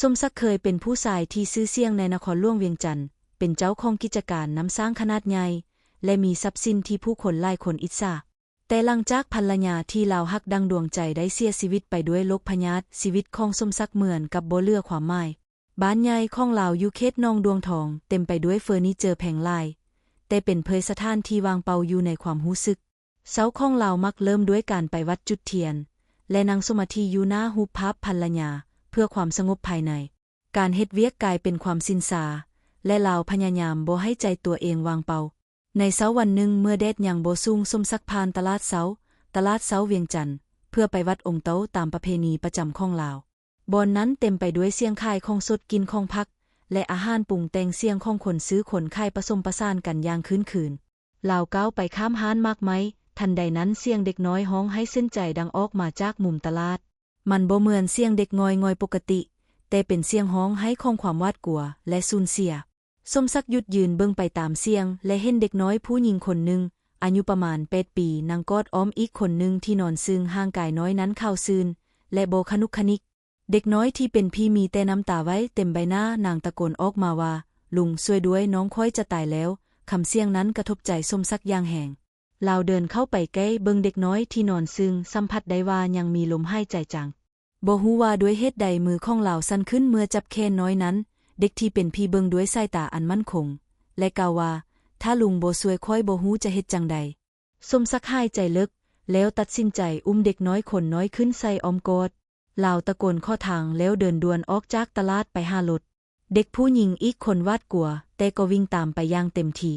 ສົມສັກເຄີຍເປັນຜູ້ຊາຍທີ່ຊື່ສຽງໃນນະຄອນຫຼວງວຽງຈັນ, ເປັນເຈົ້າຂອງກິດຈະການນ້ຳສ້າງຂະໜາດໃຫຍ່ ແລະ ມີຊັບສິນທີ່ຜູ້ຄົນຫຼາຍຄົນອິດສາ. ແຕ່ຫຼັງຈາກພັນລະຍາທີ່ລາວຮັກດັ່ງດວງໃຈໄດ້ເສຍຊີວິດໄປດ້ວຍໂລກພະຍາດ, ຊີວິດຂອງສົມສັກເໝືອນກັບບໍ່ເຫຼືອຄວາມໝາຍ. ບ້ານໃຫຍ່ຂອງລາວຢູ່ເຂດໜອງດວງທອງ ເຕັມໄປດ້ວຍເຟີນີເຈີແພງຫຼາຍ, ແຕ່ເປັນພຽງສະຖານທີ່ວ່າງເປົ່າຢູ່ໃນຄວາມຮູ້ສຶກ. ເຊົ້າຂອງລາວມັກເລີ່ມດ້ວຍການໄປວັດຈຸດທຽນ ແລະ ນັ່ງສະມາທິຢູ່ໜ້າຮູບພາບພັນລະຍາ ເພື່ອຄວາມສະຫງົບພາຍໃນ. ການເຮັດວຽກກາຍເປັນຄວາມຊິນຊາ ແລະ ລາວພະຍາຍາມບໍ່ໃຫ້ໃຈຕົວເອງວ່າງເປົ່າ. ໃນເຊົ້າວັນໜຶ່ງເມື່ອແດດຍັງບໍ່ສູງ, ສົມສັກຜ່ານຕະຫຼາດເຊົ້າ, ຕະຫຼາດເຊົ້າວຽງຈັນ, ເພື່ອໄປວັດອົງເຕົ້າຕາມປະເພນີປະຈຳຂອງລາວ. ບ່ອນນັ້ນເຕັມໄປດ້ວຍສຽງຂາຍຂອງສົດ, ກິ່ນຂອງຜັກ ແລະ ອາຫານປຸງແຕ່ງ, ສຽງຂອງຄົນຊື້ຄົນຂາຍປະສົມປະສານກັນຢ່າງຄຶ້ນຄື້ນ. ລາວກ້າວໄປຂ້າມຮ້ານໝາກໄມ້, ທັນໃດນັ້ນສຽງເດັກນ້ອຍຮ້ອງໄຫ້ເສັ້ນໃຈດັງອອກມາຈາກມຸມຕະຫຼາດ. ມັນບໍ່ເໝືອນສຽງເດັກງ່ອຍໆປົກກະຕິ, ແຕ່ເປັນສຽງຮ້ອງໄຫ້ຂອງຄວາມຫວາດກົວ ແລະ ສູນເສຍ. ສົມສັກຢຸດຢືນເບິ່ງໄປຕາມສຽງ ແລະ ເຫັນເດັກນ້ອຍຜູ້ຍິງຄົນໜຶ່ງ ອາຍຸປະມານແປດປີ ນັ່ງກອດອ້ອມອີກຄົນໜຶ່ງທີ່ນອນ, ຊຶ່ງຮ່າງກາຍນ້ອຍນັ້ນຂາວຊື່ນ ແລະ ບໍ່ຂະໜຸກຂະນິກ. ເດັກນ້ອຍທີ່ເປັນຜີມີແຕ່ນ້ຳຕາໄຫວເຕັມໃບໜ້າ, ນາງຕະໂກນອອກມາວ່າ, ລຸງ, ຊ່ວຍດ້ວຍ, ນ້ອງຂ້ອຍຈະຕາຍແລ້ວ. ຄຳສຽງນັ້ນກະທົບໃຈສົມສັກຢ່າງແຮງ. ລາວເດີນເຂົ້າໄປໃກ້ເບິ່ງເດັກນ້ອຍທີ່ນອນ, ຊຶ່ງສຳຜັດໄດ້ວ່າຍັງມີລົມຫາຍໃຈຈາງ. ບໍ່ຮູ້ວ່າດ້ວຍເຫດໃດມືຂອງລາວສັ່ນຂຶ້ນເມື່ອຈັບແຂນນ້ອຍນັ້ນ. ເດັກທີ່ເປັນຜີເບິ່ງດ້ວຍສາຍຕາອັນໝັ້ນຄົງ ແລະ ກ່າວວ່າ, ຖ້າລຸງບໍ່ຊ່ວຍຂ້ອຍບໍ່ຮູ້ຈະເຮັດຈັ່ງໃດ. ສົມສັກຫາຍໃຈເລິກ ແລ້ວຕັດສິນໃຈອຸ້ມເດັກນ້ອຍຄົນນ້ອຍຂຶ້ນໃສ່ອ້ອມກອດ. ລາວຕະໂກນຂໍທາງແລ້ວເດີນດ່ວນອອກຈາກຕະຫຼາດໄປຫາລົດ. ເດັກຜູ້ຍິງອີກຄົນຫວາດກົວ ແຕ່ກໍວິ່ງຕາມໄປຢ່າງເຕັມທີ່.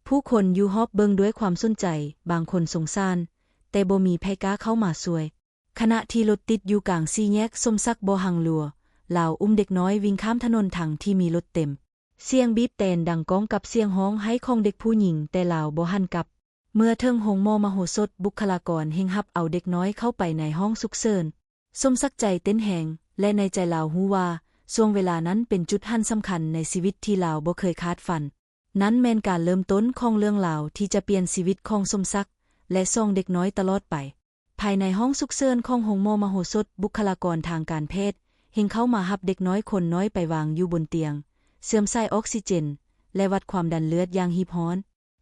ຜູ້ຄົນຢູ່ຮອບເບິ່ງດ້ວຍຄວາມສົນໃຈ, ບາງຄົນສົງສານ, ແຕ່ບໍ່ມີໃຜກ້າເຂົ້າມາຊ່ວຍ. ຂະນະທີ່ລົດຕິດຢູ່ກາງສີ່ແຍກ, ສົມສັກບໍ່ຮັ່ງລົງ, ລາວອຸ້ມເດັກນ້ອຍວິ່ງຂ້າມຖະໜົນທັງທີ່ມີລົດເຕັມ. ສຽງບີບແຕນດັງກ້ອງກັບສຽງຮ້ອງໄຫ້ຂອງເດັກຜູ້ຍິງ, ແຕ່ລາວບໍ່ຫັນກັບ. ເມື່ອເຖິງໂຮງໝໍມະໂຫສົດ, ບຸກຄະລາກອນເລັ່ງຮັບເອົາເດັກນ້ອຍເຂົ້າໄປໃນຫ້ອງສຸກເສີນ. ສົມສັກໃຈເຕັ້ນແຮງ ແລະ ໃນໃຈລາວຮູ້ວ່າ ຊ່ວງເວລານັ້ນເປັນຈຸດຫັນສຳຄັນໃນຊີວິດທີ່ລາວບໍ່ເຄີຍຄາດຝັນ. ນັ້ນແມ່ນການເລີ່ມຕົ້ນຂອງເລື່ອງລາວທີ່ຈະປ່ຽນຊີວິດຂອງສົມສັກ ແລະ ສອງເດັກນ້ອຍຕະຫຼອດໄປ. ພາຍໃນຫ້ອງສຸກເສີນຂອງໂຮງໝໍມະໂຫສົດ, ບຸກຄະລາກອນທາງການແພດເຮ່ງເຂົ້າມາຮັບເດັກນ້ອຍຄົນນ້ອຍໄປວາງຢູ່ບົນຕຽງ, ເຊື່ອມສາຍອອກຊີເຈນ ແລະ ວັດຄວາມດັນເລືອດຢ່າງຮີບຮ້ອນ.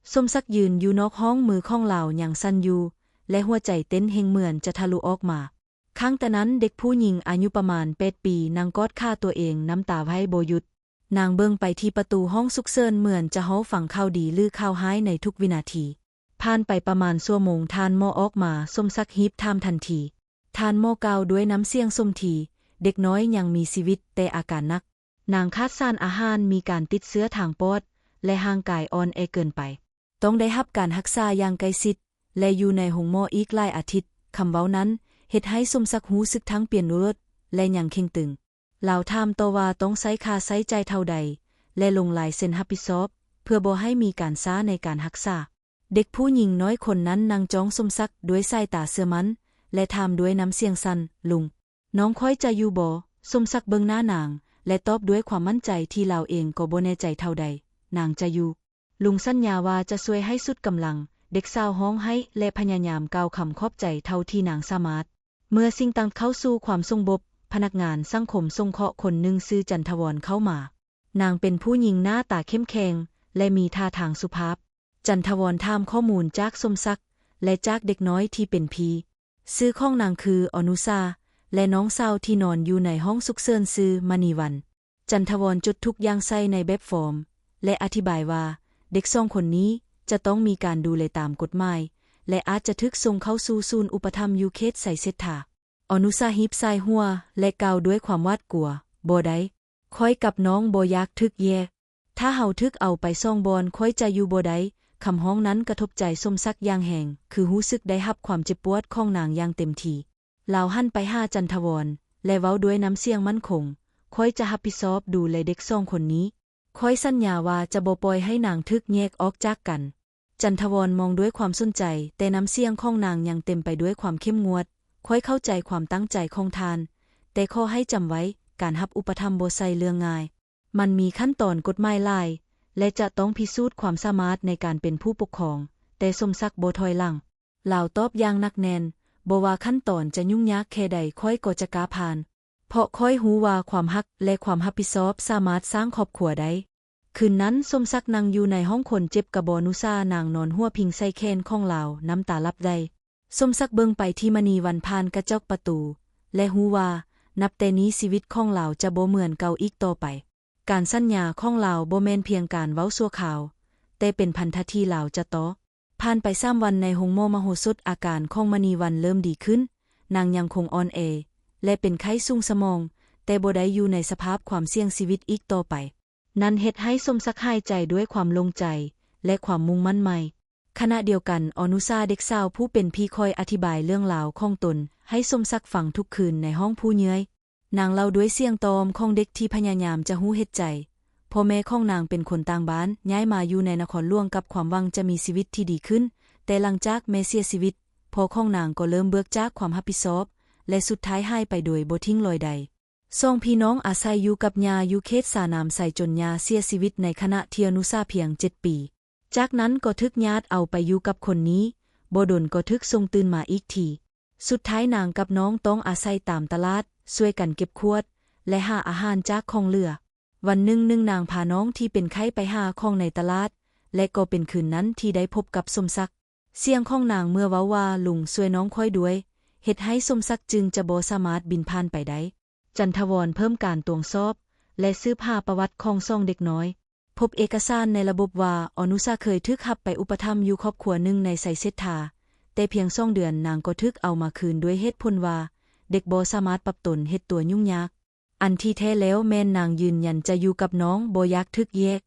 ສົມສັກຢືນຢູ່ນອກຫ້ອງ, ມືຂອງລາວຍັງສັ່ນຢູ່ ແລະ ຫົວໃຈເຕັ້ນເຮ່ງເໝືອນຈະທະລຸອອກມາ. ຂ້າງຕານັ້ນເດັກຜູ້ຍິງອາຍຸປະມານແປດປີ ນັ່ງກອດຂາຕົວເອງ, ນ້ຳຕາໄຫວບໍ່ຢຸດ. ນາງເບິ່ງໄປທີ່ປະຕູຫ້ອງສຸກເສີນເໝືອນຈະລໍຟັງຂ່າວດີ ຫຼື ຂ່າວຮ້າຍໃນທຸກວິນາທີ. ຜ່ານໄປປະມານຊົ່ວໂມງ, ທ່ານໝໍອອກມາ, ສົມສັກຮີບຖາມທັນທີ. ທ່ານໝໍກ່າວດ້ວຍນ້ຳສຽງສົມທີ, ເດັກນ້ອຍຍັງມີຊີວິດ, ແຕ່ອາການໜັກ. ນາງຂາດສານອາຫານ, ມີການຕິດເຊື້ອທາງປອດ ແລະ ຮ່າງກາຍອ່ອນແອເກີນໄປ. ຕ້ອງໄດ້ຮັບການຮັກສາຢ່າງໃກ້ຊິດ ແລະ ຢູ່ໃນໂຮງໝໍອີກຫຼາຍອາທິດ. ຄຳເວົ້ານັ້ນເຮັດໃຫ້ສົມສັກຮູ້ສຶກທັງປ່ຽນໂລດ ແລະ ຍັງເຄັ່ງຕຶງ. ລາວຖາມຕໍ່ວ່າຕ້ອງໃຊ້ຄ່າໃຊ້ຈ່າຍເທົ່າໃດ ແລະ ລົງລາຍເຊັນຮັບຜິດຊອບ ເພື່ອບໍ່ໃຫ້ມີການຊ້າໃນການຮັກສາ. ເດັກຜູ້ຍິງນ້ອຍຄົນນັ້ນນັ່ງຈ້ອງສົມສັກດ້ວຍສາຍຕາເຊື່ອໝັ້ນ ແລະ ຖາມດ້ວຍນ້ຳສຽງສັ່ນ, ລຸງ, ນ້ອງຂ້ອຍຈະຢູ່ບໍ່? ສົມສັກເບິ່ງໜ້ານາງ ແລະ ຕອບດ້ວຍຄວາມໝັ້ນໃຈທີ່ລາວເອງກໍບໍ່ແນ່ໃຈເທົ່າໃດ, ນາງຈະຢູ່. ລຸງສັນຍາວ່າຈະຊ່ວຍໃຫ້ສຸດກຳລັງ. ເດັກສາວຮ້ອງໄຫ້ ແລະ ພະຍາຍາມກ່າວຄຳຂອບໃຈເທົ່າທີ່ນາງສາມາດ. ເມື່ອສິ່ງຕ່າງເຂົ້າສູ່ຄວາມສົງບົບ, ພະນັກງານສັງຄົມສົງເຄາະຄົນໜຶ່ງຊື່ຈັນທະວອນເຂົ້າມາ. ນາງເປັນຜູ້ຍິງໜ້າຕາເຂັ້ມແຂງ ແລະ ມີທ່າທາງສຸພາບ. ຈັນທະວອນຖາມຂໍ້ມູນຈາກສົມສັກ ແລະ ຈາກເດັກນ້ອຍທີ່ເປັນຜີ. ຊື່ຂອງນາງຄືອອນຸຊາ ແລະ ນ້ອງສາວທີ່ນອນຢູ່ໃນຫ້ອງສຸກເສີນຊື່ມະນີວັນ. ຈັນທະວອນຈົດທຸກຢ່າງໃສ່ໃນແບບຟອມ ແລະ ອະທິບາຍວ່າ ເດັກສອງຄົນນີ້ຈະຕ້ອງມີການດູແລຕາມກົດໝາຍ ແລະ ອາດຈະຖືກສົ່ງເຂົ້າສູ່ສູນອຸປະຖຳຢູ່ເຂດໄຊເສດຖາ. ອອນຸຊາຮີບສາຍຫົວ ແລະ ກ່າວດ້ວຍຄວາມຫວາດກົວ, ບໍ່ໄດ້. ຂ້ອຍກັບນ້ອງບໍ່ຢາກຖືກແຍກ. ຖ້າເຮົາຖືກເອົາໄປສອງບ່ອນ, ຂ້ອຍຈະຢູ່ບໍ່ໄດ້. ຄຳຮ້ອງນັ້ນກະທົບໃຈສົມສັກຢ່າງແຮງ, ຄືຮູ້ສຶກໄດ້ຮັບຄວາມເຈັບປວດຂອງນາງຢ່າງເຕັມທີ່. ລາວຫັນໄປຫາຈັນທະວອນ ແລະ ເວົ້າດ້ວຍນ້ຳສຽງໝັ້ນຄົງ, ຂ້ອຍຈະຮັບຜິດຊອບດູແລເດັກສອງຄົນນີ້. ຂ້ອຍສັນຍາວ່າຈະບໍ່ປ່ອຍໃຫ້ນາງຖືກແຍກອອກຈາກກັນ. ຈັນທະວອນມອງດ້ວຍຄວາມສົນໃຈ, ແຕ່ນ້ຳສຽງຂອງນາງຍັງເຕັມໄປດ້ວຍຄວາມເຂັ້ມງວດ. ຂ້ອຍເຂົ້າໃຈຄວາມຕັ້ງໃຈຂອງທ່ານ, ແຕ່ຂໍໃຫ້ຈຳໄວ້, ການຮັບອຸປະຖຳບໍ່ໃຊ່ເລື່ອງງ່າຍ. ມັນມີຂັ້ນຕອນກົດໝາຍຫຼາຍ ແລະ ຈະຕ້ອງພິສູດຄວາມສາມາດໃນການເປັນຜູ້ປົກຄອງ, ແຕ່ສົມສັກບໍ່ຖອຍຫຼັງ. ລາວຕອບຢ່າງໜັກແໜ້ນ, ບໍ່ວ່າຂັ້ນຕອນຈະຫຍຸ້ງຍາກແຄ່ໃດ, ຂ້ອຍກໍຈະກ້າຜ່ານ. ເພ ເພາະຂ້ອຍຮູ້ວ່າຄວາມຮັກ ແລະ ຄວາມຮັບຜິດຊອບສາມາດສ້າງຄອບຄົວໄດ້. ຄືນນັ້ນ ສົມສັກນັ່ງຢູ່ໃນຫ້ອງຄົນເຈັບກັບອອນຸຊາ, ນາງນອນຫົວພິງໃສ່ແຂນຂອງລາວ, ນ້ຳຕາໄຫຼໄດ້. ສົມສັກເບິ່ງໄປທີ່ມະນີວັນຜ່ານກະຈອກປະຕູ ແລະ ຮູ້ວ່ານັບແຕ່ນີ້ຊີວິດຂອງລາວຈະບໍ່ເໝືອນເກົ່າອີກຕໍ່ໄປ. ການສັນຍາຂອງລາວບໍ່ແມ່ນພຽງການເວົ້າຊົ່ວຄາວ, ແຕ່ເປັນພັນທະທີ່ລາວຈະຕໍ່. ຜ່ານໄປສາມວັນໃນໂຮງໝໍມະໂຫສົດ, ອາການຂອງມະນີວັນເລີ່ມດີຂຶ້ນ. ນາງຍັງຄົງອ່ອນແອ ແລະ ເປັນໄຂ້ສູງສະໝອງ, ແຕ່ບໍ່ໄດ້ຢູ່ໃນສະພາບຄວາມສ່ຽງຊີວິດອີກຕໍ່ໄປ. ນັ້ນເຮັດໃຫ້ສົມສັກຫາຍໃຈດ້ວຍຄວາມໂລ່ງໃຈ ແລະ ຄວາມມຸ່ງໝັ້ນໃໝ່. ຂະນະດຽວກັນ, ອອນຸຊາ, ເດັກສາວຜູ້ເປັນພີ່ ຄ່ອຍອະທິບາຍເລື່ອງລາວຂອງຕົນໃຫ້ສົມສັກຟັງທຸກຄືນໃນຫ້ອງຜູ້ເຍືອຍ. ນາງເລົ່າດ້ວຍສຽງຕ່ອມຂອງເດັກທີ່ພະຍາຍາມຈະຮູ້ເຫດໃຈ. ພໍ່ແມ່ຂອງນາງເປັນຄົນຕ່າງບ້ານ, ຍ້າຍມາຢູ່ໃນນະຄອນຫຼວງກັບຄວາມຫວັງຈະມີຊີວິດທີ່ດີຂຶ້ນ. ແຕ່ຫຼັງຈາກແມ່ເສຍຊີວິດ, ພໍ່ຂອງນາງກໍເລີ່ມເບືອຈາກຄວາມຮັບຜິດຊອບ ແລະ ສຸດທ້າຍຫາຍໄປໂດຍບໍ່ຖິ້ມລອຍໃດ. ສອງພີ່ນ້ອງອາໄສຢູ່ກັບຍ່າຢູ່ເຂດສານ້ຳໃສຈົນຍ່າເສຍຊີວິດໃນຂະນະທີ່ອອນຸຊາພຽງເຈັດປີ. ຈາກນັ້ນກໍຖືກຍາດເອົາໄປຢູ່ກັບຄົນນີ້, ບໍ່ດົນກໍຖືກສົ່ງຕື່ນມາອີກທີ. ສຸດທ້າຍນາງກັບນ້ອງຕ້ອງອາໄສຕາມຕະຫຼາດ, ຊ່ວຍກັນເກັບຂວດ ແລະ ຫາອາຫານຈາກຂອງເຫຼືອ. ວັນໜຶ່ງ, ໜຶ່ງນາງພານ້ອງທີ່ເປັນໄຂ້ໄປຫາຂອງໃນຕະຫຼາດ ແລະ ກໍເປັນຄືນນັ້ນທີ່ໄດ້ພົບກັບສົມສັກ. ສຽງຂອງນາງເມື່ອເວົ້າວ່າ, ລຸງ, ຊ່ວຍນ້ອງຂ້ອຍດ້ວຍ, ເຮັດໃຫ້ສົມສັກຈຶ່ງຈະບໍ່ສາມາດບິນຜ່ານໄປໄດ້. ຈັນທະວອນເພີ່ມການກວດສອບ ແລະ ສືບຫາປະຫວັດຂອງສອງເດັກນ້ອຍ. ພົບເອກະສານໃນລະບົບວ່າ ອອນຸຊາເຄີຍຖືກຮັບໄປອຸປະຖຳຢູ່ຄອບຄົວໜຶ່ງໃນໄຊເສດຖາ, ແຕ່ພຽງສອງເດືອນນາງກໍຖືກເອົາມາຄືນດ້ວຍເຫດຜົນວ່າ ເດັກບໍ່ສາມາດປັບຕົນ, ເຮັດຕົວຫຍຸ້ງຍາກ. ອັນທີ່ແທ້ແລ້ວແມ່ນນາງຢືນຢັນຈະຢູ່ກັບນ້ອງ, ບໍ່ຢາກຖືກແຍກ.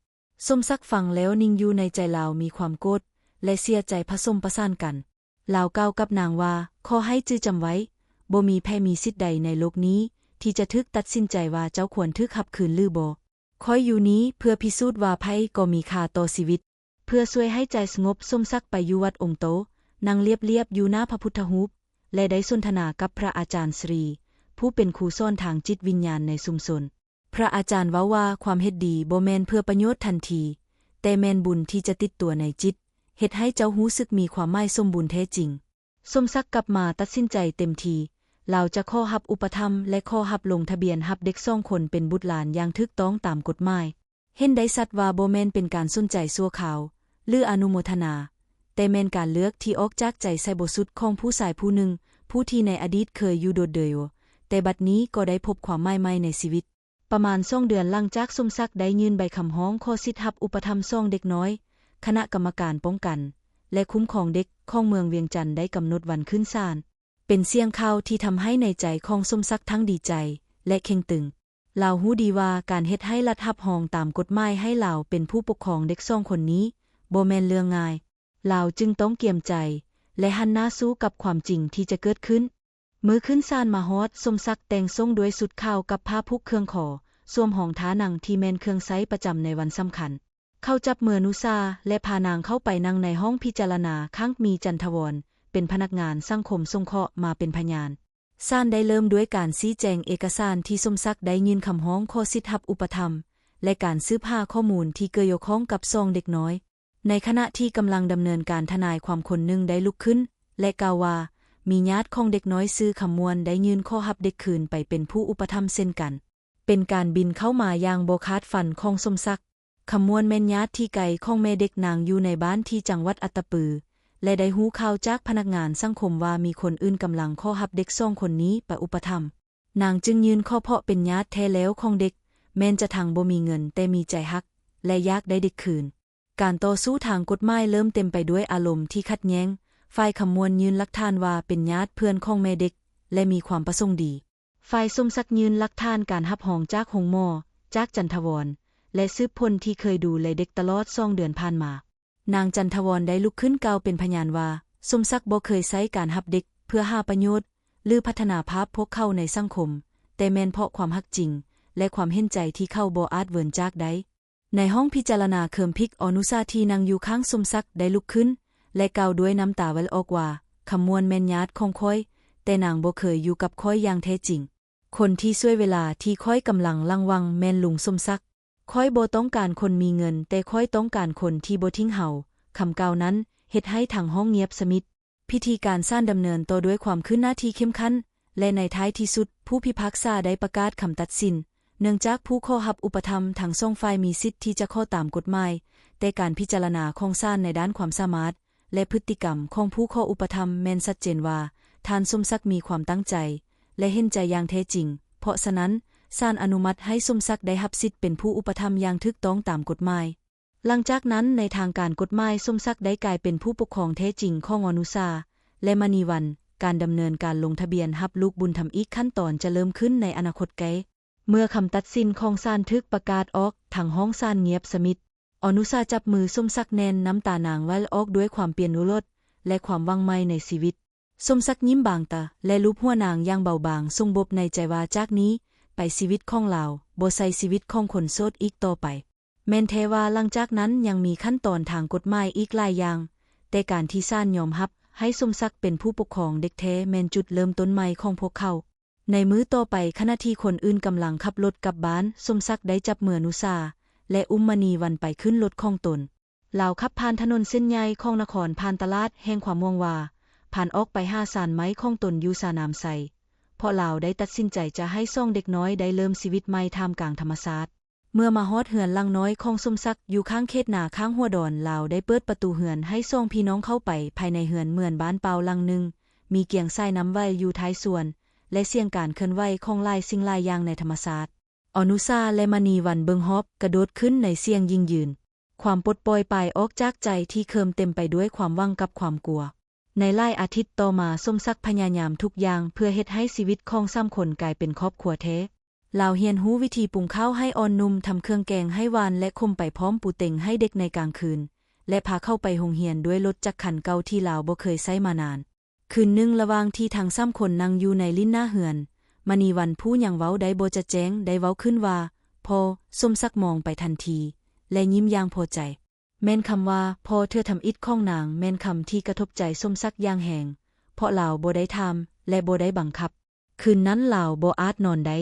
ສົມສັກຟັງແລ້ວນິ່ງຢູ່ໃນໃຈ, ລາວມີຄວາມໂກດ ແລະ ເສຍໃຈປະສົມປະສານກັນ. ລາວກ່າວກັບນາງວ່າ, ຂໍໃຫ້ຈື່ຈຳໄວ້, ບໍ່ມີໃຜມີສິດໃດໃນໂລກນີ້ທີ່ຈະຖືກຕັດສິນໃຈວ່າເຈົ້າຄວນຖືກຮັບຄືນຫຼືບໍ່. ຂ້ອຍຢູ່ນີ້ເພື່ອພິສູດວ່າໃຜກໍມີຄ່າຕໍ່ຊີວິດ. ເພື່ອຊ່ວຍໃຫ້ໃຈສະຫງົບ, ສົມສັກໄປຢູ່ວັດອົງໂຕ, ນັ່ງລຽບໆຢູ່ໜ້າພະພຸດທະຮູບ ແລະ ໄດ້ສົນທະນາກັບພະອາຈານສຣີ, ຜູ້ເປັນຄູສອນທາງຈິດວິນຍານໃນຊຸມຊົນ. ພະອາຈານເວົ້າວ່າຄວາມເຮັດດີບໍ່ແມ່ນເພື່ອປະໂຫຍດທັນທີ, ແຕ່ແມ່ນບຸນທີ່ຈະຕິດຕົວໃນຈິດ, ເຮັດໃຫ້ເຈົ້າຮູ້ສຶກມີຄວາມໝາຍສົມບູນແທ້ຈິງ. ສົມສັກກັບມາຕັດສິນໃຈເຕັມທີ່, ລາວຈະຂໍຮັບອຸປະຖຳ ແລະ ຂໍຮັບລົງທະບຽນຮັບເດັກສອງຄົນເປັນບຸດຫຼານຢ່າງຖືກຕ້ອງຕາມກົດໝາຍ. ເຫັນໄດ້ຊັດວ່າບໍ່ແມ່ນເປັນການສົນໃຈຊົ່ວຄາວ ຫຼື ອະນຸໂມທະນາ, ແຕ່ແມ່ນການເລືອກທີ່ອອກຈາກໃຈໃສບໍລິສຸດຂອງຜູ້ຊາຍຜູ້ໜຶ່ງ, ຜູ້ທີ່ໃນອະດີດເຄີຍຢູ່ໂດດດ່ຽວ, ແຕ່ບັດນີ້ກໍໄດ້ພົບຄວາມໝາຍໃໝ່ໃນຊີວິດ. ປະມານສອງເດືອນຫຼັງຈາກສົມສັກໄດ້ຍື່ນໃບຄຳຮ້ອງຂໍສິດຮັບອຸປະຖຳສອງເດັກນ້ອຍ, ຄະນະກຳມະການປ້ອງກັນ ແລະ ຄຸ້ມຄອງເດັກຂອງເມືອງວຽງຈັນໄດ້ກຳນົດວັນຂຶ້ນສານ. ເປັນສຽງຂ່າວທີ່ທຳໃຫ້ໃນໃຈຂອງສົມສັກທັງດີໃຈ ແລະ ເຄັ່ງຕຶງ. ລາວຮູ້ດີວ່າການເຮັດໃຫ້ລັດຮັບຮອງຕາມກົດໝາຍໃຫ້ລາວເປັນຜູ້ປົກຄອງເດັກສອງຄົນນີ້ບໍ່ແມ່ນເລື່ອງງ່າຍ. ລາວຈຶ່ງຕ້ອງກຽມໃຈ ແລະ ຫັນໜ້າສູ້ກັບຄວາມຈິງທີ່ຈະເກີດຂຶ້ນ. ມື້ຂຶ້ນສານມາຮອດ, ສົມສັກແຕ່ງຊົງດ້ວຍຊຸດຂາວກັບຜ້າຜູກເຄື່ອງຄໍ, ສວມຮອງທ່ານັ່ງທີ່ແມ່ນເຄື່ອງໃຊ້ປະຈຳໃນວັນສຳຄັນ, ເຂົ້າຈັບເມືອນຸຊາ ແລະ ພານາງເຂົ້າໄປນັ່ງໃນຫ້ອງພິຈາລະນາ, ຂ້າງມີຈັນທະວອນ ເປັນພະນັກງານສັງຄົມສົງເຄາະມາເປັນພະຍານ. ສານໄດ້ເລີ່ມດ້ວຍການຊີ້ແຈງເອກະສານທີ່ສົມສັກໄດ້ຍື່ນຄຳຮ້ອງຂໍສິດຮັບອຸປະຖຳ ແລະ ການສືບຫາຂໍ້ມູນທີ່ກ່ຽວຂ້ອງກັບສອງເດັກນ້ອຍ. ໃນຂະນະທີ່ກຳລັງດຳເນີນການ, ທະນາຍຄວາມຄົນໜຶ່ງໄດ້ລຸກຂຶ້ນ ແລະ ກ່າວວ່າ ມີຍາດຂອງເດັກນ້ອຍຊື່ຄຳມ່ວນໄດ້ຍື່ນຂໍຮັບເດັກຄືນໄປເປັນຜູ້ອຸປະຖຳເຊັ່ນກັນ. ເປັນການບິນເຂົ້າມາຢ່າງບໍ່ຄາດຝັນຂອງສົມສັກ. ຄຳມ່ວນແມ່ນຍາດທີ່ໃກ້ຂອງແມ່ເດັກ, ນາງຢູ່ໃນບ້ານທີ່ຈັງຫວັດອັດຕະປື ແລະ ໄດ້ຮູ້ຂ່າວຈາກພະນັກງານສັງຄົມວ່າມີຄົນອື່ນກຳລັງຂໍຮັບເດັກສອງຄົນນີ້ໄປອຸປະຖຳ. ນາງຈຶ່ງຍື່ນຂໍເພາະເປັນຍາດແທ້ແລ້ວຂອງເດັກ, ແມ່ນຈະທັງບໍ່ມີເງິນ, ແຕ່ມີໃຈຮັກ ແລະ ຢາກໄດ້ເດັກຄືນ. ການຕໍ່ສູ້ທາງກົດໝາຍເລີ່ມເຕັມໄປດ້ວຍອາລົມທີ່ຂັດແຍ້ງ. ຝ່າຍຄຳມ່ວນຍື່ນຫຼັກຖານວ່າເປັນຍາດເພື່ອນຂອງແມ່ເດັກ ແລະ ມີຄວາມປະສົງດີ. ຝ່າຍສົມສັກຍື່ນຫຼັກຖານການຮັບຮອງຈາກໂຮງໝໍ, ຈາກຈັນທະວອນ ແລະ ສືບພົນທີ່ເຄີຍດູແລເດັກຕະຫຼອດສອງເດືອນຜ່ານມາ. ນາງຈັນທະວອນໄດ້ລຸກຂຶ້ນກ່າວເປັນພະຍານວ່າ, ສົມສັກບໍ່ເຄີຍໃຊ້ການຮັບເດັກເພື່ອຫາປະໂຫຍດ ຫຼື ພັດທະນາພາບພວກເຂົາໃນສັງຄົມ, ແຕ່ແມ່ນເພາະຄວາມຮັກຈິງ ແລະ ຄວາມເຫັນໃຈທີ່ເຂົາບໍ່ອາດເວີນຈາກໄດ້. ໃນຫ້ອງພິຈາລະນາເຄີມພິກ, ອອນຸຊາທີ່ນັ່ງຢູ່ຂ້າງສົມສັກໄດ້ລຸກຂຶ້ນ ແລະ ກ່າວດ້ວຍນ້ຳຕາໄຫວອອກວ່າ, ຄຳມ່ວນແມ່ນຍາດຂອງຂ້ອຍ, ແຕ່ນາງບໍ່ເຄີຍຢູ່ກັບຂ້ອຍຢ່າງແທ້ຈິງ. ຄົນທີ່ຊ່ວຍເວລາທີ່ຂ້ອຍກຳລັງຫຼັງຫວັງແມ່ນລຸງສົມສັກ. ຂ້ອຍບໍ່ຕ້ອງການຄົນມີເງິນ, ແຕ່ຂ້ອຍຕ້ອງການຄົນທີ່ບໍ່ຖິ້ມເຮົາ. ຄຳກ່າວນັ້ນເຮັດໃຫ້ທັງຫ້ອງງຽບສະໜິດ. ພິທີການສານດຳເນີນຕໍ່ດ້ວຍຄວາມຄືນໜ້າທີ່ເຂັ້ມຂັນ, ແລະ ໃນທ້າຍທີ່ສຸດ ຜູ້ພິພາກສາໄດ້ປະກາດຄຳຕັດສິນ. ເນື່ອງຈາກຜູ້ຂໍຮັບອຸປະຖຳທັງສອງຝ່າຍມີສິດທີ່ຈະຂໍຕາມກົດໝາຍ, ແຕ່ການພິຈາລະນາຂອງສານໃນດ້ານຄວາມສາມາດ ແລະ ພຶດຕິກຳຂອງຜູ້ຂໍອຸປະຖຳແມ່ນຊັດເຈນວ່າ ທ່ານສົມສັກມີຄວາມຕັ້ງໃຈ ແລະ ເຫັນໃຈຢ່າງແທ້ຈິງ. ເພາະສະນັ້ນ, ສານອະນຸມັດໃຫ້ສົມສັກໄດ້ຮັບສິດເປັນຜູ້ອຸປະຖຳຢ່າງຖືກຕ້ອງຕາມກົດໝາຍ. ຫຼັງຈາກນັ້ນ, ໃນທາງການກົດໝາຍ, ສົມສັກໄດ້ກາຍເປັນຜູ້ປົກຄອງແທ້ຈິງຂອງອອນຸຊາ ແລະ ມະນີວັນ. ການດຳເນີນການລົງທະບຽນຮັບລູກບຸນທຳອີກຂັ້ນຕອນຈະເລີ່ມຂຶ້ນໃນອະນາຄົດໃກ້. ເມື່ອຄຳຕັດສິນຂອງສານຖືກປະກາດອອກ, ທັງຫ້ອງສານງຽບສະໜິດ. ອອນຸຊາຈັບມືສົມສັກແໜ້ນ, ນ້ຳຕານາງໄຫຼອອກດ້ວຍຄວາມປ່ຽນໂອລົດ ແລະ ຄວາມຫວັງໃໝ່ໃນຊີວິດ. ສົມສັກຍິ້ມບາງຕາ ແລະ ລູບຫົວນາງຢ່າງເບົາບາງ, ຊົງບົບໃນໃຈວ່າຈາກນີ້ໄປຊີວິດຂອງລາວບໍ່ໃຊ່ຊີວິດຂອງຄົນໂສດອີກຕໍ່ໄປ. ແມ່ນແທ້ວ່າຫຼັງຈາກນັ້ນຍັງມີຂັ້ນຕອນທາງກົດໝາຍອີກຫຼາຍຢ່າງ, ແຕ່ການທີ່ສານຍອມຮັບໃຫ້ສົມສັກເປັນຜູ້ປົກຄອງເດັກແທ້ແມ່ນຈຸດເລີ່ມຕົ້ນໃໝ່ຂອງພວກເຂົາ. ໃນມື້ຕໍ່ໄປ, ຂະນະທີ່ຄົນອື່ນກຳລັງຂັບລົດກັບບ້ານ, ສົມສັກໄດ້ຈັບມືອະນຸຊາ ແລະ ອຸ້ມມະນີວັນໄປຂຶ້ນລົດຂອງຕົນ. ລາວຂັບຜ່ານຖະໜົນເສັ້ນໃຫຍ່ຂອງນະຄອນ, ຜ່ານຕະຫຼາດແຫ່ງຄວາມຫວັງວ່າ, ຜ່ານອອກໄປຫາສານໃໝ່ຂອງຕົນຢູ່ສະໜາມໄຊ, ເພາະລາວໄດ້ຕັດສິນໃຈຈະໃຫ້ສອງເດັກນ້ອຍໄດ້ເລີ່ມຊີວິດໃໝ່ທ່າມກາງທຳມະຊາດ. ເມື່ອມາຮອດເຮືອນຫຼັງນ້ອຍຂອງສົມສັກຢູ່ຂ້າງເຂດນາຂ້າງຫົວດອນ, ລາວໄດ້ເປີດປະຕູເຮືອນໃຫ້ສອງພີ່ນ້ອງເຂົ້າໄປພາຍໃນເຮືອນເໝືອນບ້ານເປົ່າຫຼັງໜຶ່ງ, ມີກຽງສາຍນ້ຳໄຫວຢູ່ທ້າຍສວນ ແລະ ສຽງການເຄື່ອນໄຫວຂອງຫຼາຍສິ່ງຫຼາຍຢ່າງໃນທຳມະຊາດ. ອອນຸຊາ ແລະ ມະນີວັນເບິ່ງຮອບ, ກະໂດດຂຶ້ນໃນສຽງຢັ້ງຢືນ. ຄວາມປົດປ່ອຍປາຍອອກຈາກໃຈທີ່ເຄີມເຕັມໄປດ້ວຍຄວາມຫວັງກັບຄວາມກົວ. ໃນຫຼາຍອາທິດຕໍ່ມາ, ສົມສັກພະຍາຍາມທຸກຢ່າງເພື່ອເຮັດໃຫ້ຊີວິດຂອງສາມຄົນກາຍເປັນຄອບຄົວແທ້. ລາວຮຽນຮູ້ວິທີປຸງເຂົ້າໃຫ້ອ່ອນນຸ່ມ, ທຳເຄື່ອງແກງໃຫ້ຫວານ ແລະ ຂົມໄປພ້ອມປູເຕັງໃຫ້ເດັກໃນກາງຄືນ ແລະ ພາເຂົ້າໄປໂຮງຮຽນດ້ວຍລົດຈັກຄັນເກົ່າທີ່ລາວບໍ່ເຄີຍໃຊ້ມານານ. ຄືນໜຶ່ງ, ລະຫວ່າງທີ່ທັງສາມຄົນນັ່ງຢູ່ໃນຫຼິ້ນໜ້າເຮືອນ, ມະນີວັນຜູ້ຍັງເວົ້າໄດ້ບໍ່ຈະແຈ້ງໄດ້ເວົ້າຂຶ້ນວ່າ, ພໍ່. ສົມສັກມອງໄປທັນທີ ແລະ ຍິ້ມຢ່າງພໍໃຈ. ແມ່ນຄຳວ່າ ພໍ່ ເທື່ອທຳອິດຂອງນາງແມ່ນຄຳທີ່ກະທົບໃຈສົມສັກຢ່າງແຮງ, ເພາະລາວບໍ່ໄດ້ຖາມ ແລະ ບໍ່ໄດ້ບັງຄັບ. ຄືນນັ້ນລາວບໍ່ອາດນອນໄດ້.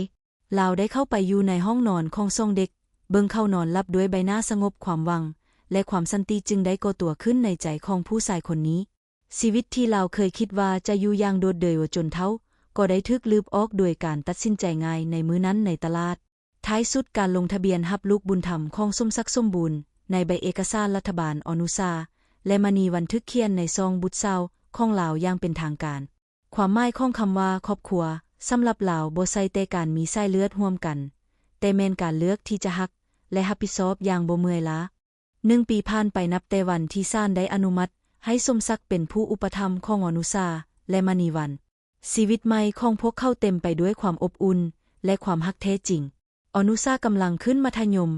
ລາວໄດ້ເຂົ້າໄປຢູ່ໃນຫ້ອງນອນຂອງສອງເດັກ, ເບິ່ງເຂົານອນຫຼັບດ້ວຍໃບໜ້າສະຫງົບ, ຄວາມຫວັງ ແລະ ຄວາມສັນຕິຈຶ່ງໄດ້ກໍ່ຕົວຂຶ້ນໃນໃຈຂອງຜູ້ຊາຍຄົນນີ້. ຊີວິດທີ່ລາວເຄີຍຄິດວ່າຈະຢູ່ຢ່າງໂດດເດ່ຍຈົນເຖົ້າ, ກໍໄດ້ຖືກລຶບອອກໂດຍການຕັດສິນໃຈງ່າຍໃນມື້ນັ້ນໃນຕະຫຼາດ. ທ້າຍສຸດ, ການລົງທະບຽນຮັບລູກບຸນທຳຂອງສົມສັກສົມບູນ. ໃນໃບເອກະສານລັດຖະບານ, ອອນຸຊາ ແລະ ມະນີວັນຖືກຂຽນໃນຊ່ອງບຸດສາວຂອງລາວຢ່າງເປັນທາງການ. ຄວາມໝາຍຂອງຄຳວ່າຄອບຄົວ ສຳລັບລາວບໍ່ໃຊ່ແຕ່ການມີສາຍເລືອດຮ່ວມກັນ, ແຕ່ແມ່ນການເລືອກທີ່ຈະຮັກ ແລະ ຮັບຜິດຊອບຢ່າງບໍ່ເມື່ອຍລ້າ. ໜຶ່ງປີຜ່ານໄປນັບແຕ່ວັນທີ່ສານໄດ້ອະນຸມັດໃຫ້ສົມສັກເປັນຜູ້ອຸປະຖຳຂອງອອນຸຊາ ແລະ ມະນີວັນ. ຊີວິດໃໝ່ຂອງພວກເຂົາເຕັມໄປດ້ວຍຄວາມອົບອຸ່ນ ແລະ ຄວາມຮັກແທ້ຈິງ. ອອນຸຊາກຳລັງຂຶ້ນມັດທະຍົມ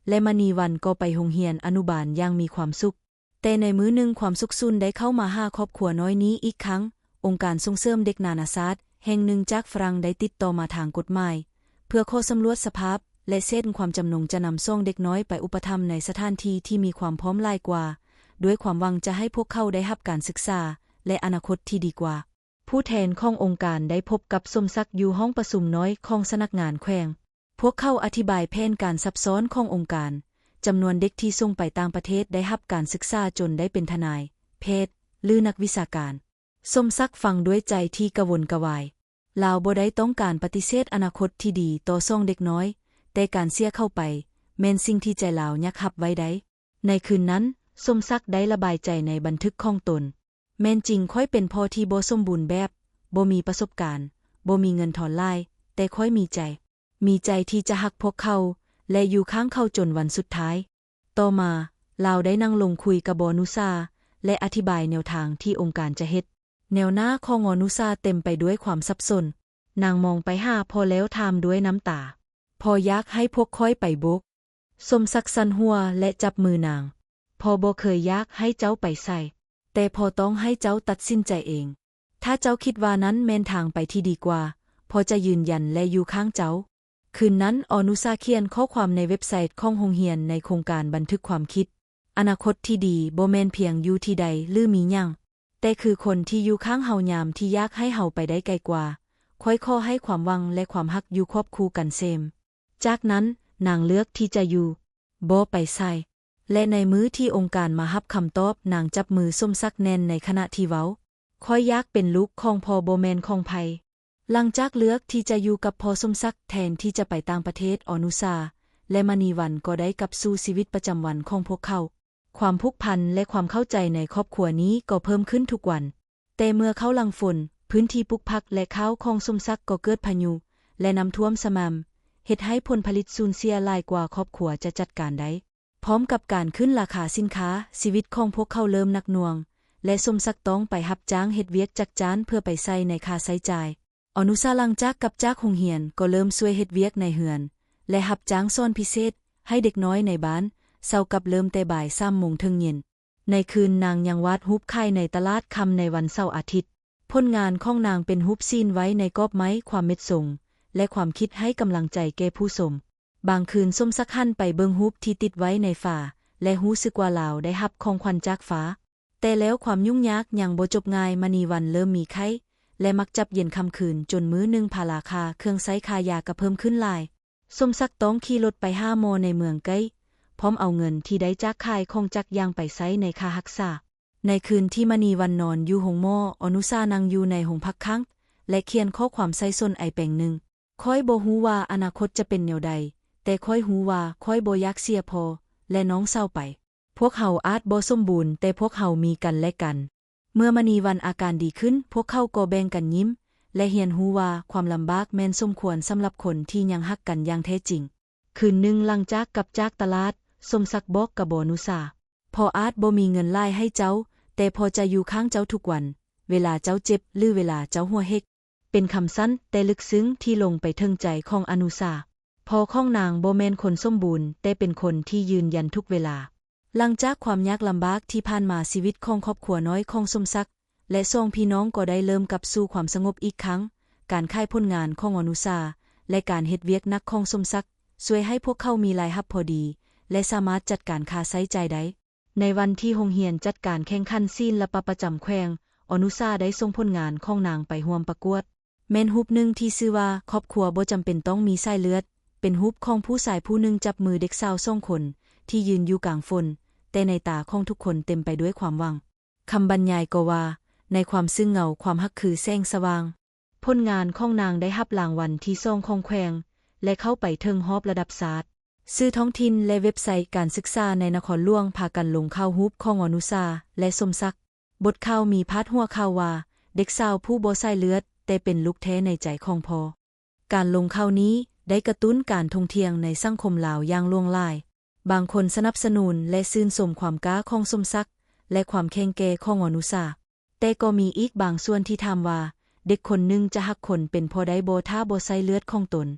ແລະ ມະນີວັນກໍໄປໂຮງຮຽນອະນຸບານຢ່າງມີຄວາມສຸກ. ແຕ່ໃນມື້ໜຶ່ງ, ຄວາມສຸກຊຸນໄດ້ເຂົ້າມາຫາຄອບຄົວນ້ອຍນີ້ອີກຄັ້ງ. ອົງການສົ່ງເສີມເດັກນານາຊາດແຫ່ງໜຶ່ງຈາກຝຣັ່ງໄດ້ຕິດຕໍ່ມາທາງກົດໝາຍ ເພື່ອຂໍສຳຫຼວດສະພາບ ແລະ ເຊັ່ນຄວາມຈຳນົງຈະນຳສອງເດັກນ້ອຍໄປອຸປະຖຳໃນສະຖານທີ່ທີ່ມີຄວາມພ້ອມຫຼາຍກວ່າ, ດ້ວຍຄວາມຫວັງຈະໃຫ້ພວກເຂົາໄດ້ຮັບການສຶກສາ ແລະ ອະນາຄົດທີ່ດີກວ່າ. ຜູ້ແທນຂອງອົງການໄດ້ພົບກັບສົມສັກຢູ່ຫ້ອງປະຊຸມນ້ອຍຂອງສຳນັກງານແຂວງ. ພວກເຂົາອະທິບາຍແຜນການຊັບຊ້ອນຂອງອົງການ, ຈຳນວນເດັກທີ່ສົ່ງໄປຕ່າງປະເທດໄດ້ຮັບການສຶກສາຈົນໄດ້ເປັນທະນາຍ, ແພດ ຫຼື ນັກວິຊາການ. ສົມສັກຟັງດ້ວຍໃຈທີ່ກະວົນກະວາຍ. ລາວບໍ່ໄດ້ຕ້ອງການປະຕິເສດອະນາຄົດທີ່ດີຕໍ່ສອງເດັກນ້ອຍ, ແຕ່ການເສຍເຂົາໄປແມ່ນສິ່ງທີ່ໃຈລາວຍັກຮັບໄວ້ໄດ້. ໃນຄືນນັ້ນ, ສົມສັກໄດ້ລະບາຍໃຈໃນບັນທຶກຂອງຕົນ. ແມ່ນຈິງ, ຂ້ອຍເປັນພໍ່ທີ່ບໍ່ສົມບູນແບບ, ບໍ່ມີປະສົບການ, ບໍ່ມີເງິນທອນຫຼາຍ, ແຕ່ຂ້ອຍມີໃຈ. ມີໃຈທີ່ຈະຮັກພວກເຂົາ ແລະ ຢູ່ຂ້າງເຂົາຈົນວັນສຸດທ້າຍ. ຕໍ່ມາ, ລາວໄດ້ນັ່ງລົງຄຸຍກັບອອນຸຊາ ແລະ ອະທິບາຍແນວທາງທີ່ອົງການຈະເຮັດ. ແນວໜ້າຂອງອອນຸຊາເຕັມໄປດ້ວຍຄວາມສັບສົນ. ນາງມອງໄປຫາພໍ່ແລ້ວຖາມດ້ວຍນ້ຳຕາ, ພໍ່ຢາກໃຫ້ພວກຂ້ອຍໄປໂບກ. ສົມສັກສັ່ນຫົວ ແລະ ຈັບມືນາງ. ພໍ່ບໍ່ເຄີຍຢາກໃຫ້ເຈົ້າໄປໃສ, ແຕ່ພໍ່ຕ້ອງໃຫ້ເຈົ້າຕັດສິນໃຈເອງ. ຖ້າເຈົ້າຄິດວ່ານັ້ນແມ່ນທາງໄປທີ່ດີກວ່າ, ພໍ່ຈະຢືນຢັນ ແລະ ຢູ່ຂ້າງເຈົ້າ. ຄືນນັ້ນ, ອອນຸຊາຂຽນຂໍ້ຄວາມໃນເວັບໄຊຂອງໂຮງຮຽນໃນໂຄງການບັນທຶກຄວາມຄິດ. ອະນາຄົດທີ່ດີບໍ່ແມ່ນພຽງຢູ່ທີ່ໃດ ຫຼື ມີຫຍັງ, ແຕ່ຄືຄົນທີ່ຢູ່ຂ້າງເຮົາຍາມທີ່ຢາກໃຫ້ເຮົາໄປໄດ້ໄກກວ່າ. ຂ້ອຍຂໍໃຫ້ຄວາມຫວັງ ແລະ ຄວາມຮັກຢູ່ຄວບຄູ່ກັນເສມ. ຈາກນັ້ນ, ນາງເລືອກທີ່ຈະຢູ່, ບໍ່ໄປໃສ. ແລະ ໃນມື້ທີ່ອົງການມາຮັບຄຳຕອບ, ນາງຈັບມືສົມສັກແໜ້ນໃນຂະນະທີ່ເວົ້າ, ຂ້ອຍຢາກເປັນລູກຂອງພໍ່, ບໍ່ແມ່ນຂອງໃຜ. ຫຼັງຈາກເລືອກທີ່ຈະຢູ່ກັບພໍ່ສົມສັກແທນທີ່ຈະໄປຕ່າງປະເທດ, ອອນຸຊາ ແລະ ມະນີວັນກໍໄດ້ກັບສູ່ຊີວິດປະຈຳວັນຂອງພວກເຂົາ. ຄວາມຜູກພັນ ແລະ ຄວາມເຂົ້າໃຈໃນຄອບຄົວນີ້ກໍເພີ່ມຂຶ້ນທຸກວັນ. ແຕ່ເມື່ອເຂົ້າຫຼັງຝົນ, ພື້ນທີ່ປູກຜັກ ແລະ ຂ້າວຂອງສົມສັກກໍເກີດພາຍຸ ແລະ ນ້ຳຖ້ວມສະໝ່ຳ, ເຮັດໃຫ້ຜົນຜະລິດສູນເສຍຫຼາຍກວ່າຄອບຄົວຈະຈັດການໄດ້. ພ້ອມກັບການຂຶ້ນລາຄາສິນຄ້າ, ຊີວິດຂອງພວກເຂົາເລີ່ມໜັກໜ່ວງ ແລະ ສົມສັກຕ້ອງໄປຮັບຈ້າງເຮັດວຽກຈັກຈ້ານເພື່ອໄປໃຊ້ໃນຄ່າໃຊ້ຈ່າຍ. ອອນຸຊາຫຼັງຈາກກັບຈາກໂຮງຮຽນກໍເລີ່ມຊ່ວຍເຮັດວຽກໃນເຮືອນ ແລະ ຮັບຈ້າງສອນພິເສດໃຫ້ເດັກນ້ອຍໃນບ້ານເຊົາກັບເລີ່ມແຕ່ບ່າຍສາມໂມງເຖິງເຢັນ. ໃນຄືນນາງຍັງວາດຮູບຂາຍໃນຕະຫຼາດຄ່ຳໃນວັນເສົາອາທິດ. ຜົນງານຂອງນາງເປັນຮູບຊີ້ນໄວ້ໃນກອບໄມ້, ຄວາມເມັດຊົງ ແລະ ຄວາມຄິດໃຫ້ກຳລັງໃຈແກ່ຜູ້ຊົມ. ບາງຄືນສົມສັກຫັນໄປເບິ່ງຮູບທີ່ຕິດໄວ້ໃນຝາ ແລະ ຮູ້ສຶກວ່າລາວໄດ້ຮັບຂອງຂວັນຈາກຟ້າ. ແຕ່ແລ້ວຄວາມຫຍຸ້ງຍາກຍັງບໍ່ຈົບງ່າຍ, ມະນີວັນເລີ່ມມີໄຂ້ ແລະ ມັກຈັບເຢັນຄ່ຳຄືນ, ຈົນມື້ໜຶ່ງພາລາຄ່າເຄື່ອງໃຊ້ຄ່າຢາກໍເພີ່ມຂຶ້ນຫຼາຍ. ສົມສັກຕ້ອງຂີ່ລົດໄປຫາໝໍໃນເມືອງໃກ້, ພ້ອມເອົາເງິນທີ່ໄດ້ຈາກຂາຍຂອງຈັກຢ່າງໄປໃຊ້ໃນຄ່າຮັກສາ. ໃນຄືນທີ່ມະນີວັນນອນຢູ່ໂຮງໝໍ, ອອນຸຊານັ່ງຢູ່ໃນໂຮງພັກຄ້າງ ແລະ ຂຽນຂໍ້ຄວາມໃສ່ສົນໄອແປງໜຶ່ງ. ຂ້ອຍບໍ່ຮູ້ວ່າອະນາຄົດຈະເປັນແນວໃດ, ແຕ່ຂ້ອຍຮູ້ວ່າຂ້ອຍບໍ່ຢາກເສຍພໍ່ ແລະ ນ້ອງສາວໄປ. ພວກເຮົາອາດບໍ່ສົມບູນ, ແຕ່ພວກເຮົາມີກັນແລະກັນ. ເມື່ອມະນີວັນອາການດີຂຶ້ນ, ພວກເຂົາກໍແບ່ງກັນຍິ້ມ ແລະ ຮຽນຮູ້ວ່າຄວາມລຳບາກແມ່ນສົມຄວນສຳລັບຄົນທີ່ຍັງຮັກກັນຢ່າງແທ້ຈິງ. ຄືນໜຶ່ງຫຼັງຈາກກັບຈາກຕະຫຼາດ, ສົມສັກບອກກັບອອນຸຊາ, ພໍ່ອາດບໍ່ມີເງິນຫຼາຍໃຫ້ເຈົ້າ, ແຕ່ພໍ່ຈະຢູ່ຂ້າງເຈົ້າທຸກວັນ, ເວລາເຈົ້າເຈັບ ຫຼື ເວລາເຈົ້າຫົວເຫັກ. ເປັນຄຳສັ້ນແຕ່ເລິກເຊິ່ງທີ່ລົງໄປເຖິງໃຈຂອງອະນຸຊາ. ພໍ່ຂອງນາງບໍ່ແມ່ນຄົນສົມບູນ, ແຕ່ເປັນຄົນທີ່ຢືນຢັນທຸກເວລາ. ຫຼັງຈາກຄວາມຍາກລຳບາກທີ່ຜ່ານມາ, ຊີວິດຂອງຄອບຄົວນ້ອຍຂອງສົມສັກ ແລະ ສອງພີ່ນ້ອງກໍໄດ້ເລີ່ມກັບສູ່ຄວາມສະຫງົບອີກຄັ້ງ. ການຂາຍຜົນງານຂອງອອນຸຊາ ແລະ ການເຮັດວຽກໜັກຂອງສົມສັກ ຊ່ວຍໃຫ້ພວກເຂົາມີລາຍຮັບພໍດີ ແລະ ສາມາດຈັດການຄ່າໃຊ້ຈ່າຍໄດ້. ໃນວັນທີ່ໂຮງຮຽນຈັດການແຂ່ງຂັນສິລະປະປະຈຳແຂວງ, ອອນຸຊາໄດ້ສົ່ງຜົນງານຂອງນາງໄປຮ່ວມປະກວດ. ແມ່ນຮູບໜຶ່ງທີ່ຊື່ວ່າ ຄອບຄົວບໍ່ຈຳເປັນຕ້ອງມີສາຍເລືອດ, ເປັນຮູບຂອງຜູ້ຊາຍຜູ້ໜຶ່ງຈັບມືເດັກສາວສອງຄົນທີ່ຢືນຢູ່ກາງຝົນ, ແຕ່ໃນຕາຂອງທຸກຄົນເຕັມໄປດ້ວຍຄວາມຫວັງ. ຄຳບັນຍາຍກໍວ່າ, ໃນຄວາມຊຶ້ງເງົາ, ຄວາມຮັກຄືແສງສະຫວ່າງ. ຜົນງານຂອງນາງໄດ້ຮັບລາງວັນທີສອງຂອງແຂວງ ແລະ ເຂົ້າໄປເຖິງຮອບລະດັບຊາດ. ສື່ທ້ອງຖິ່ນ ແລະ ເວັບໄຊການສຶກສາໃນນະຄອນຫຼວງພາກັນລົງຂ່າວຮູບຂອງອອນຸຊາ ແລະ ສົມສັກ. ບົດຂ່າວມີພາດຫົວຂ່າວວ່າ, ເດັກສາວຜູ້ບໍ່ສາຍເລືອດ, ແຕ່ເປັນລູກແທ້ໃນໃຈຂອງພໍ່. ການລົງຂ່າວນີ້ໄດ້ກະຕຸ້ນການຖົງຖຽງໃນສັງຄົມລາວຢ່າງຫຼວງຫຼາຍ. ບາງຄົນສະໜັບສະໜູນ ແລະ ຊື່ນຊົມຄວາມກ້າຂອງສົມສັກ ແລະ ຄວາມແຂງແກ່ຂອງອອນຸຊາ. ແຕ່ກໍມີອີກບາງສ່ວນທີ່ຖາມວ່າ, ເດັກຄົນໜຶ່ງຈະຮັກຄົນເປັນພໍ່ໄດ້ບໍ່ ຖ້າບໍ່ໃຊ້ເລືອດຂອງຕົນ?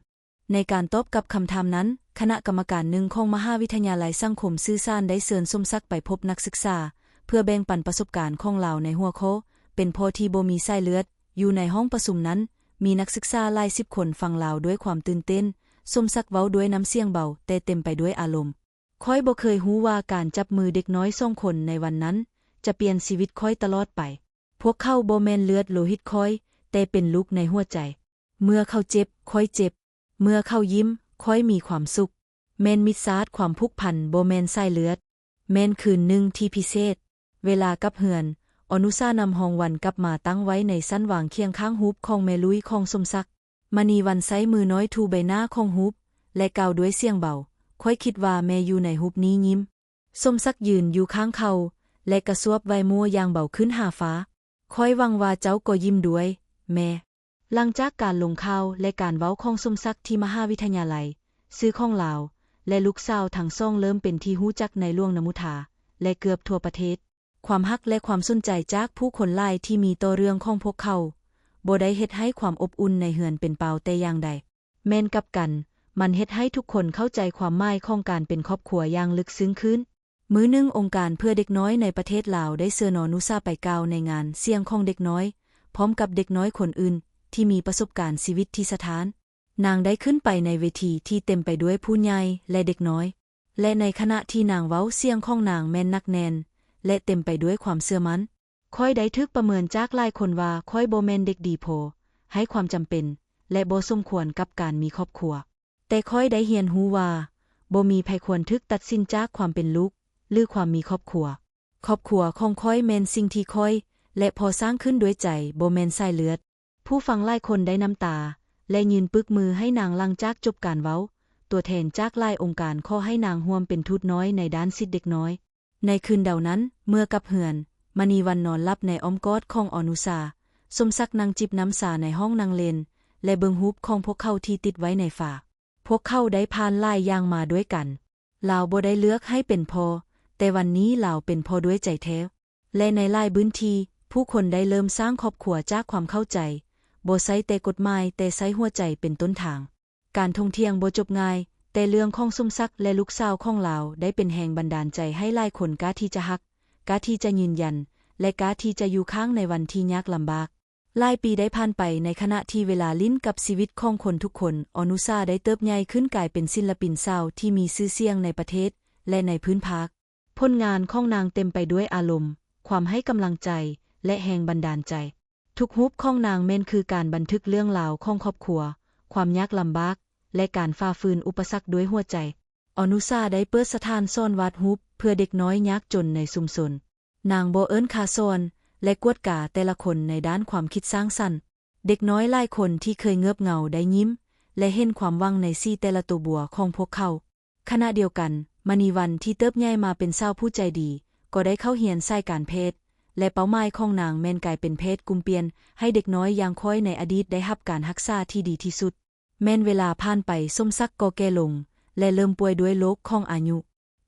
ໃນການຕອບກັບຄຳຖາມນັ້ນ, ຄະນະກຳມະການໜຶ່ງຂອງມະຫາວິທະຍາໄລສັງຄົມສື່ສານໄດ້ເຊີນສົມສັກໄປພົບນັກສຶກສາ ເພື່ອແບ່ງປັນປະສົບການຂອງລາວໃນຫົວຂໍ້ ເປັນພໍ່ທີ່ບໍ່ມີສາຍເລືອດ. ຢູ່ໃນຫ້ອງປະຊຸມນັ້ນ, ມີນັກສຶກສາຫຼາຍສິບຄົນຟັງລາວດ້ວຍຄວາມຕື່ນເຕັ້ນ. ສົມສັກເວົ້າດ້ວຍນ້ຳສຽງເບົາ ແຕ່ເຕັມໄປດ້ວຍອາລົມ. ຂ້ອຍບໍ່ເຄີຍຮູ້ວ່າການຈັບມືເດັກນ້ອຍສອງຄົນໃນວັນນັ້ນ ຈະປ່ຽນຊີວິດຂ້ອຍຕະຫຼອດໄປ. ພວກເຂົາບໍ່ແມ່ນເລືອດໂລຫິດຂ້ອຍ, ແຕ່ເປັນລູກໃນຫົວໃຈ. ເມື່ອເຂົາເຈັບ, ຂ້ອຍເຈັບ. ເມື່ອເຂົາຍິ້ມ, ຂ້ອຍມີຄວາມສຸກ. ແມ່ນມິດຊາດຄວາມຜູກພັນ, ບໍ່ແມ່ນສາຍເລືອດ. ແມ່ນຄືນໜຶ່ງທີ່ພິເສດ. ເວລາກັບເຮືອນ, ອອນຸຊານຳຮອງວັນກັບມາຕັ້ງໄວ້ໃນຊັ້ນວາງຄຽງຂ້າງຮູບຂອງແມ່ລຸຍຂອງສົມສັກ. ມະນີວັນໃຊ້ມືນ້ອຍຖູໃບໜ້າຂອງຮູບ ແລະ ກ່າວດ້ວຍສຽງເບົາ, ຂ້ອຍຄິດວ່າແມ່ຢູ່ໃນຮູບນີ້ຍິ້ມ. ສົມສັກຢືນຢູ່ຂ້າງເຂົາ ແລະ ກະຊວບໄວ້ໝູ່ຢ່າງເບົາຂຶ້ນຫາຟ້າ. ຂ້ອຍຫວັງວ່າເຈົ້າກໍຍິ້ມດ້ວຍ, ແມ່. ຫຼັງຈາກການລົງຂ່າວ ແລະ ການເວົ້າຂອງສົມສັກທີ່ມະຫາວິທະຍາໄລ, ຊື່ຂອງລາວ ແລະ ລູກສາວທັງສອງເລີ່ມເປັນທີ່ຮູ້ຈັກໃນຫຼວງນະມຸທາ ແລະ ເກືອບທົ່ວປະເທດ. ຄວາມຮັກ ແລະ ຄວາມສົນໃຈຈາກຜູ້ຄົນຫຼາຍທີ່ມີຕໍ່ເລື່ອງຂອງພວກເຂົາ ບໍ່ໄດ້ເຮັດໃຫ້ຄວາມອົບອຸ່ນໃນເຮືອນເປັນເປົ່າແຕ່ຢ່າງໃດ. ແມ່ນກັບກັນ, ມັນເຮັດໃຫ້ທຸກຄົນເຂົ້າໃຈຄວາມໝາຍຂອງການເປັນຄອບຄົວຢ່າງເລິກເຊິ່ງຂຶ້ນ. ມື້ໜຶ່ງ, ອົງການເພື່ອເດັກນ້ອຍໃນປະເທດລາວໄດ້ເຊີນອອນຸຊາໄປກ່າວໃນງານສຽງຂອງເດັກນ້ອຍ, ພ້ອມກັບເດັກນ້ອຍຄົນອື່ນທີ່ມີປະສົບການຊີວິດທີ່ສະທ້ານ. ນາງໄດ້ຂຶ້ນໄປໃນເວທີທີ່ເຕັມໄປດ້ວຍຜູ້ໃຫຍ່ ແລະ ເດັກນ້ອຍ. ແລະ ໃນຂະນະທີ່ນາງເວົ້າ, ສຽງຂອງນາງແມ່ນໜັກແໜ້ນ ແລະ ເຕັມໄປດ້ວຍຄວາມເຊື່ອໝັ້ນ. ຂ້ອຍໄດ້ຖືກປະເມີນຈາກຫຼາຍຄົນວ່າຂ້ອຍບໍ່ແມ່ນເດັກດີພໍ, ໄຮ້ຄວາມຈຳເປັນ ແລະ ບໍ່ສົມຄວນກັບການມີຄອບຄົວ. ແຕ່ຂ້ອຍໄດ້ຮຽນຮູ້ວ່າ ບໍ່ມີໃຜຄວນຖືກຕັດສິນຈາກຄວາມເປັນລູກ ຫຼື ຄວາມມີຄອບຄົວ. ຄອບຄົວຂອງຂ້ອຍແມ່ນສິ່ງທີ່ຂ້ອຍ ແລະ ພໍ່ສ້າງຂຶ້ນດ້ວຍໃຈ, ບໍ່ແມ່ນສາຍເລືອດ. ຜູ້ຟັງຫຼາຍຄົນໄດ້ນ້ຳຕາ ແລະ ຍື່ນປຶກມືໃຫ້ນາງຫຼັງຈາກຈົບການເວົ້າ. ຕົວແທນຈາກຫຼາຍອົງການຂໍໃຫ້ນາງຮ່ວມເປັນທູດນ້ອຍໃນດ້ານສິດເດັກນ້ອຍ. ໃນຄືນດຽວນັ້ນ, ເມື່ອກັບເຮືອນ, ມະນີວັນນອນຫຼັບໃນອ້ອມກອດຂອງອະນຸຊາ. ສົມສັກນັ່ງຈິບນ້ຳຊາໃນຫ້ອງນັ່ງຫຼິ້ນ ແລະ ເບິ່ງຮູບຂອງພວກເຂົາທີ່ຕິດໄວ້ໃນຝາ. ພວກເຂົາໄດ້ຜ່ານຫຼາຍຢ່າງມາດ້ວຍກັນ. ລາວບໍ່ໄດ້ເລືອກໃຫ້ເປັນພໍ່, ແຕ່ວັນນີ້ລາວເປັນພໍ່ດ້ວຍໃຈແທ້. ແລະ ໃນຫຼາຍພື້ນທີ່, ຜູ້ຄົນໄດ້ເລີ່ມສ້າງຄອບຄົວຈາກຄວາມເຂົ້າໃຈ, ບໍ່ໃຊ້ແຕ່ກົດໝາຍ, ແຕ່ໃຊ້ຫົວໃຈເປັນຕົ້ນທາງ. ການຖົງຖຽງບໍ່ຈົບງ່າຍ, ແຕ່ເລື່ອງຂອງສົມສັກ ແລະ ລູກສາວຂອງລາວໄດ້ເປັນແຮງບັນດານໃຈໃຫ້ຫຼາຍຄົນກ້າທີ່ຈະຮັກ, ກ້າທີ່ຈະຢືນຢັນ ແລະ ກ້າທີ່ຈະຢູ່ຂ້າງໃນວັນທີ່ຍາກລຳບາກ. ຫຼາຍປີໄດ້ຜ່ານໄປໃນຂະນະທີ່ເວລາຫຼິ້ນກັບຊີວິດຂອງຄົນທຸກຄົນ, ອະນຸຊາໄດ້ເຕີບໃຫຍ່ຂຶ້ນກາຍເປັນສິນລະປິນສາວທີ່ມີຊື່ສຽງໃນປະເທດ ແລະ ໃນພື້ນພາກ. ຜົນງານຂອງນາງເຕັມໄປດ້ວຍອາລົມ, ຄວາມໃຫ້ກຳລັງໃຈ ແລະ ແຮງບັນດານໃຈ. ທຸກຮູບຂອງນາງແມ່ນຄືການບັນທຶກເລື່ອງລາວຂອງຄອບຄົວ, ຄວາມຍາກລຳບາກ ແລະ ການຝ່າຝືນອຸປະສັກດ້ວຍຫົວໃຈ. ອະນຸຊາໄດ້ເປີດສະຖານສອນວາດຮູບເພື່ອເດັກນ້ອຍຍາກຈົນໃນຊຸມຊົນ. ນາງບໍ່ເອີ້ນຄ່າສອນ ແລະ ກວດກາແຕ່ລະຄົນໃນດ້ານຄວາມຄິດສ້າງສັນ. ເດັກນ້ອຍຫຼາຍຄົນທີ່ເຄີຍເງືອບເຫງົາໄດ້ຍິ້ມ ແລະ ເຫັນຄວາມຫວັງໃນສີແຕ່ລະໂຕບົວຂອງພວກເຂົາ. ຂະນະດຽວກັນ, ມະນີວັນທີ່ເຕີບໃຫຍ່ມາເປັນສາວຜູ້ໃຈດີ ກໍໄດ້ເຂົ້າຮຽນສາຍການແພດ ແລະ ເປົ້າໝາຍຂອງນາງແມ່ນກາຍເປັນແພດກຸ່ມປ່ຽນໃຫ້ເດັກນ້ອຍຢ່າງຂ້ອຍໃນອະດີດໄດ້ຮັບການຮັກສາທີ່ດີທີ່ສຸດ. ແມ່ນເວລາຜ່ານໄປ, ສົມສັກກໍແກ່ລົງ ແລະ ເລີ່ມປ່ວຍດ້ວຍໂລກຂອງອາຍຸ.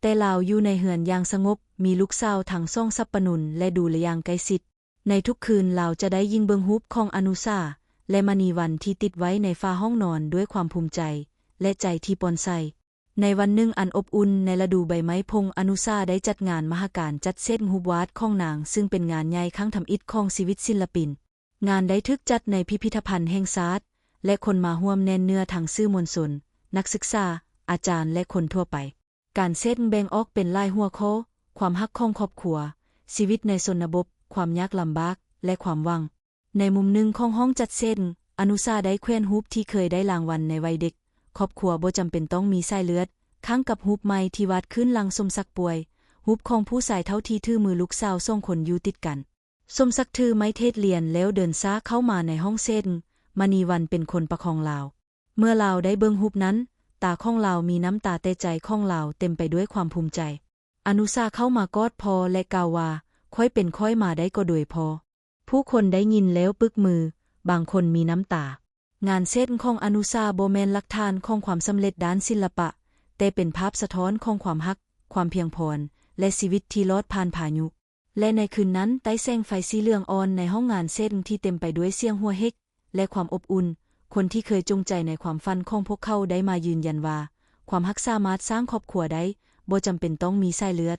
ແຕ່ລາວຢູ່ໃນເຮືອນຢ່າງສະຫງົບ, ມີລູກສາວທັງສອງສັບປະໜູນ ແລະ ດູແລຢ່າງໃກ້ຊິດ. ໃນທຸກຄືນ, ລາວຈະໄດ້ຍິງເບິ່ງຮູບຂອງອະນຸຊາ ແລະ ມະນີວັນທີ່ຕິດໄວ້ໃນຝາຫ້ອງນອນດ້ວຍຄວາມພູມໃຈ ແລະ ໃຈທີ່ປ່ອນໃສ. ໃນວັນໜຶ່ງອັນອົບອຸ່ນໃນລະດູໃບໄມ້ພົງ, ອະນຸຊາໄດ້ຈັດງານມະຫະການຈັດເສັດຮູບວາດຂອງນາງ, ຊຶ່ງເປັນງານໃຫຍ່ຄັ້ງທຳອິດຂອງຊີວິດສິນລະປິນ. ງານໄດ້ຖືກຈັດໃນພິພິທະພັນແຫ່ງຊາດ ແລະ ຄົນມາຮ່ວມແໜ້ນເນື້ອທັງສື່ມວນຊົນ, ນັກສຶກສາ, ອາຈານ ແລະ ຄົນທົ່ວໄປ. ການເສັດແບ່ງອອກເປັນຫຼາຍຫົວຂໍ້, ຄວາມຮັກຂອງຄອບຄົວ, ຊີວິດໃນຊົນນະບົດ, ຄວາມຍາກລຳບາກ ແລະ ຄວາມຫວັງ. ໃນມຸມໜຶ່ງຂອງຫ້ອງຈັດເສັດ, ອະນຸຊາໄດ້ແຂວນຮູບທີ່ເຄີຍໄດ້ລາງວັນໃນໄວເດັກ. ຄອບຄົວບໍ່ຈຳເປັນຕ້ອງມີສາຍເລືອດ, ຄ້າງກັບຮູບໃໝ່ທີ່ວາດຂຶ້ນຫຼັງສົມສັກປ່ວຍ, ຮູບຂອງຜູ້ຊາຍເຖົ້າທີ່ຖືມືລູກສາວສອງຄົນຢູ່ຕິດກັນ. ສົມສັກຖືໄມ້ເທດລຽນແລ້ວເດີນຊ້າເຂົ້າມາໃນຫ້ອງເສັດ, ມະນີວັນເປັນຄົນປະຄອງລາວ. ເມື່ອລາວໄດ້ເບິ່ງຮູບນັ້ນ, ຕາຂອງລາວມີນ້ຳຕາ, ແຕ່ໃຈຂອງລາວເຕັມໄປດ້ວຍຄວາມພູມໃຈ. ອະນຸຊາເຂົ້າມາກອດພໍ່ ແລະ ກ່າວວ່າ, ຂ້ອຍເປັນຂ້ອຍມາໄດ້ກໍໂດຍພໍ່. ຜູ້ຄົນໄດ້ຍິນແລ້ວປຶກມື, ບາງຄົນມີນ້ຳຕາ. ງານເສັດຂອງອະນຸຊາບໍ່ແມ່ນຫຼັກຖານຂອງຄວາມສຳເລັດດ້ານສິນລະປະ, ແຕ່ເປັນພາບສະທ້ອນຂອງຄວາມຮັກ, ຄວາມພຽງພອນ ແລະ ຊີວິດທີ່ລອດຜ່ານພາຍຸ. ແລະ ໃນຄືນນັ້ນ, ໃຕ້ແສງໄຟສີເຫຼືອງອ່ອນໃນຫ້ອງງານເສັດທີ່ເຕັມໄປດ້ວຍສຽງຫົວເຫັກ ແລະ ຄວາມອົບອຸ່ນ, ຄົນທີ່ເຄີຍຈົງໃຈໃນຄວາມຝັນຂອງພວກເຂົາໄດ້ມາຢືນຢັນວ່າ, ຄວາມຮັກສາມາດສ້າງຄອບຄົວໄດ້, ບໍ່ຈຳເປັນຕ້ອງມີສາຍເລືອດ.